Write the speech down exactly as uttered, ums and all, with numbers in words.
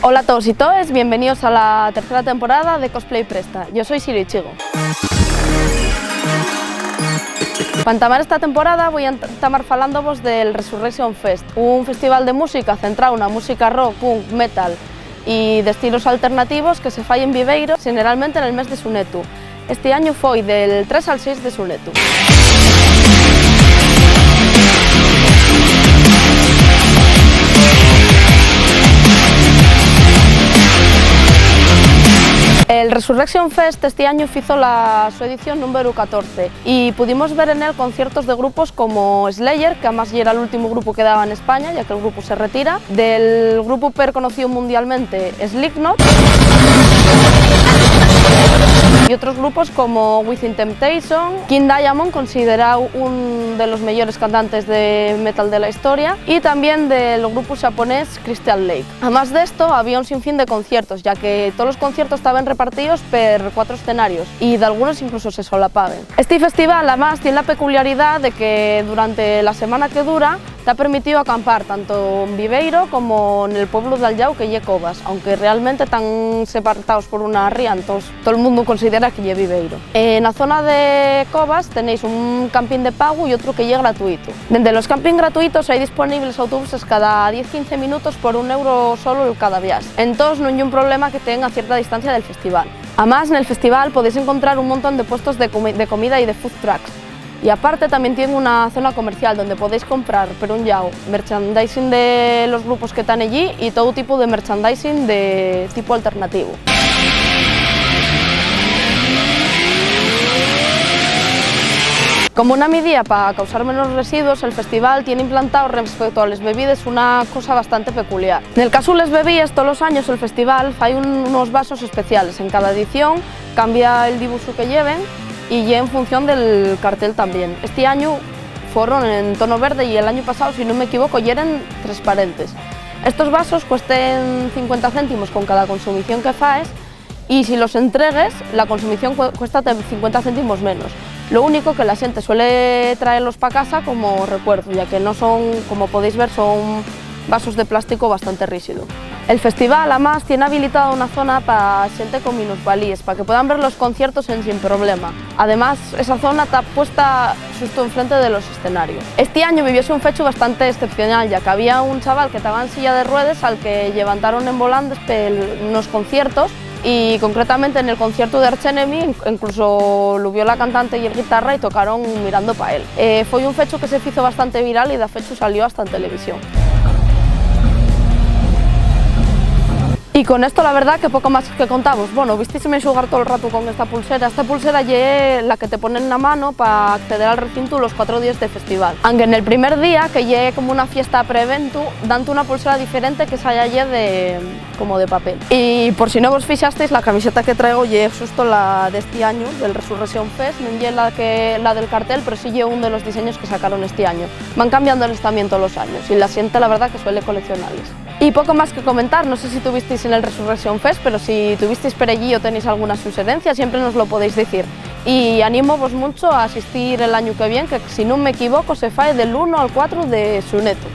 Hola a toos y toes, bienveníos a la tercera temporada de Cosplay Presta. Yo soi Siro Ichigo. Pa entamar esta temporada voi a ent-, entamar falándovos del Resurrection Fest, un festival de música centrao na música rock, punk, metal y d'estilos alternativos que se fai en Viveiro, xeneralmente nel mes de xunetu. Esti añu foi del tres al seis de xunetu. El Resurrection Fest esti añu fizo la so edición númberu catorce y pudimos ver en él conciertos de grupos como Slayer, que amás yera l'últimu grupu que daba n'España, ya que el grupu se retira, del grupu perconocíu mundialmente Slipknot, y otros grupos como Within Temptation, King Diamond, consideráu un de los meyores cantantes de metal de la historia, y tamién del grupu xaponés Crystal Lake. Amás d'esto, había un sinfín de conciertos, ya que tolos conciertos taben repartíos per cuatro escenarios, y dalgunos incluso se solapaben. Esti festival, amás, tien la peculiaridá de que durante la semana que dura, ta permitíu acampar tanto en Viveiro como nel pueblu d'al llau, que ye Cobas, aunque realmente tán separtaos por una ría, entós tol mundu considera que ye Viveiro. Eh, na zona de Cobas tenéis un campín de pagu y otru que ye gratuitu. Dende los campín gratuitos hai disponibles autobuses cada diez quince minutos por un euro solo el cada viaxe. Entós, nun ye un problema que tean a cierta distancia del festival. Amás, nel festival podéis encontrar un montón de puestos de comi-, de comida y de food trucks. Y aparte, tamién tien una zona comercial donde podéis comprar, per un llau, merchandising de los grupos que tán ellí y tou tipu de merchandising de tipu alternativu. Como una midía pa causar menos residuos, el festival tien implantao respecto a les bebides una cosa bastante peculiar. Nel casu les bebíes, tolos años el festival fai un, unos vasos especiales en cada edición, cambia el dibuxu que lleven y ye en función del cartel tamién. Esti añu foron en tono verde y el añu pasao, si nun m'equivoco, yeren tresparentes. Estos vasos cuesten cincuenta céntimos con cada consumición que faes y si los entregues, la consumición cue-, cuesta te cincuenta céntimos menos. Lo único que la xente suele traelos pa casa como recuerdu, ya que no son, como podéis ver, son vasos de plástico bastante ríxido. El festival, amás, tien habilitada una zona pa xente con minusvalíes, pa que puedan ver los conciertos ensin problema. Además, esa zona ta puesta xusto enfrente de los escenarios. Esti añu vivióse un fechu bastante excepcional, ya que había un chaval que taba en silla de ruedes al que llevantaron en volandes pel, nos conciertos, y concretamente nel conciertu de Arch Enemy, in-, incluso lu vio la cantante y el guitarra y tocaron mirando pa él. Eh, foi un fechu que se fizo bastante viral y dafechu salió hasta en televisión. Y con esto, la verdá que poco más que contavos. Bueno, vístesme xugar tol ratu con esta pulsera. Esta pulsera ye la que te ponen na mano pa acceder al recintu los cuatro díes de festival. Anque nel primer día, que ye como una fiesta pre-eventu, dante una pulsera diferente que esa ya ye de, como de papel. Y por si no vos fixasteis, la camiseta que traigo ye xusto la d'esti añu, del Resurrection Fest, nun ye la que, la del cartel, pero sí ye un de los diseños que sacaron esti añu. Van cambiándoles tamién tolos años, y la xente, la verdá, que suele coleccionales. Y poco más que comentar, no sé si tuvisteis en el Resurrection Fest, pero si tuvisteis per ellí o tenéis alguna suxerencia, siempre nos lo podéis dicir. Y anímovos muncho a asistir el añu que vien, que si nun m'equivoco, se fae del unu al cuatro de xunetu.